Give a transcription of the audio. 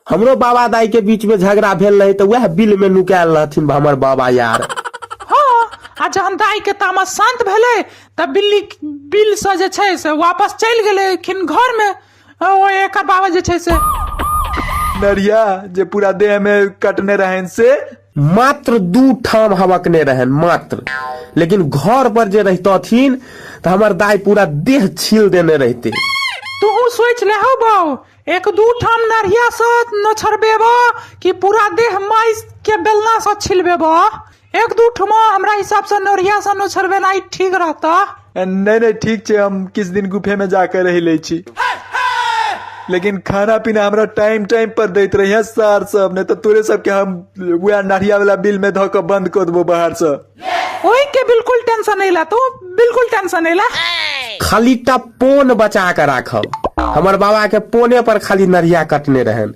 हमरो बाबा दाई के बीच में झगड़ा भेल रहे तऽ वएह बिल में नुकायल रहथिन हमर बाबा यार। हँ, आ जहन दाई के तामस शांत भेलै तऽ बिल्ली बिल से जे छै से वापस चलि गेलखिन घर में। ओ एकर बाबा जे छै से नरिया जे पूरा देह में कटने रहन से मात्र 2 ठाम हबकने रहन मात्र, लेकिन घर पर जे रहितथिन तऽ हमर दाई पूरा देह छील देने रहते। तू सोच ले हौ बौ, 1-2 ठाम नरिया से नोछरबेबो कि पूरा देह माइस के बेलना से छिलबेबो? 1-2 ठमा हमरा हिसाब से नरिया से नोछरबेनाइ ठीक रहता। नहीं नहीं ठीक छै, हम किछु दिन गुफे में जाके रहि लै छी, लेकिन खाना पीना हमरा टाइम टाइम पर दैत रहिए सार सब, नहीं तो तोरे सबके हम वएह नरिया वाला बिल में धऽ के बंद कऽ देबो बाहर से। ओहि के बिल्कुल टेंशन नहीं ला, तू बिल्कुल टेंशन नहीं ला। खाली टा पोन बचा के राखब, हमर बाबा के पोने पर खाली नरिया कटने रहन।